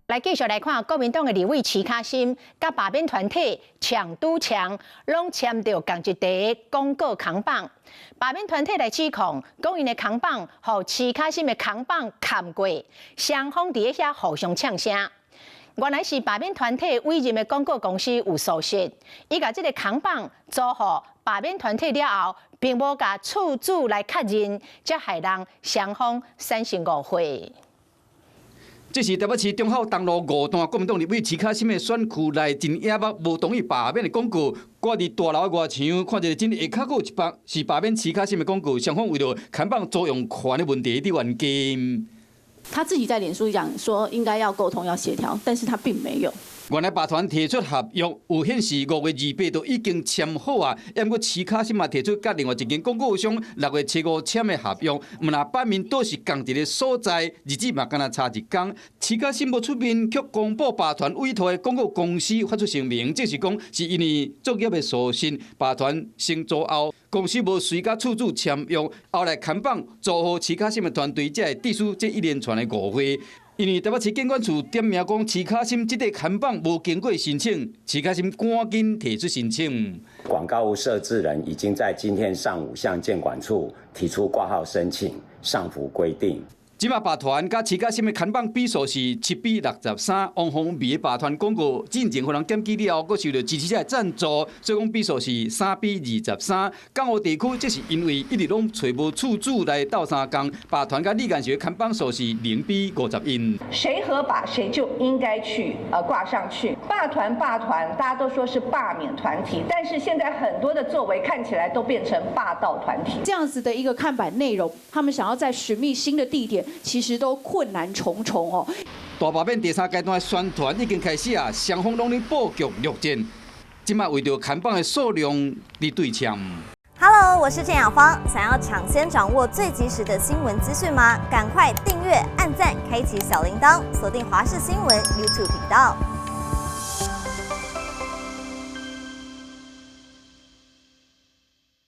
來繼續來看國民黨的立委徐卡芯，佮罷免團體搶都牆，攏簽著仝一塊廣告扛棒。罷免團體來指控，講𪜶的扛棒予徐卡芯的扛棒崁過，雙方佇咧遐互相嗆聲。原來是罷免團體委任的廣告公司有疏失，伊共這个扛棒租予罷免團體了後，並無共厝主來確認，才害人雙方產生誤會。這是台北市忠孝東路五段國民黨立委徐卡芯的選區內真野目無同意罷免的廣告，掛佇大樓外牆，看一个真下跤閣有一幅是罷免徐卡芯的廣告，雙方為著扛棒租用權的問題佇冤家。他自己在臉書講說應該要溝通要協調，但是他並沒有。原來罷團提出合約有顯示5月28都已經簽好啊，毋過徐卡芯嘛提出佮另外一間廣告商6月7簽的合約，毋但版面都是仝一个所在，日子嘛敢若差一工。徐卡芯無出面，卻公布罷團委託的廣告公司發出聲明，這是講是因為作業的疏失，罷團先租後，公司無隨佮厝主簽約，後來扛棒租予徐卡芯的團隊，才會致使這一連串的誤會。因為台北市建管處點名講，徐卡芯這塊看板無經過申請，徐卡芯趕緊提出申請。廣告物設置人已經在今天上午向建管處提出掛號申請，上符規定。這馬罷團佮徐卡芯的看板比數是7比63，王鴻薇的罷團廣告進前予人檢舉了後，閣受著支持者的贊助，所以講比數是3比23。港澳地區這是因為一直攏揣無厝主來鬥相共，罷團佮李干事的看板數是0比51。誰合法誰就應該去掛上去。罷團罷團，大家都說是罷免團體，但是現在很多的作為看起來都變成霸道團體。這樣子的一個看板內容，他們想要再尋覓新的地點，其實都困難重重哦。大罷免第三階段的宣傳已經開始啊，雙方攏咧布局作戰，這馬為著看板的數量佇對搶。 Hello，我是鄭雅芳，想要搶先掌握最及時的新聞資訊嗎？趕快訂閱、按讚、開啟小鈴鐺，鎖定華視新聞 YouTube 頻道。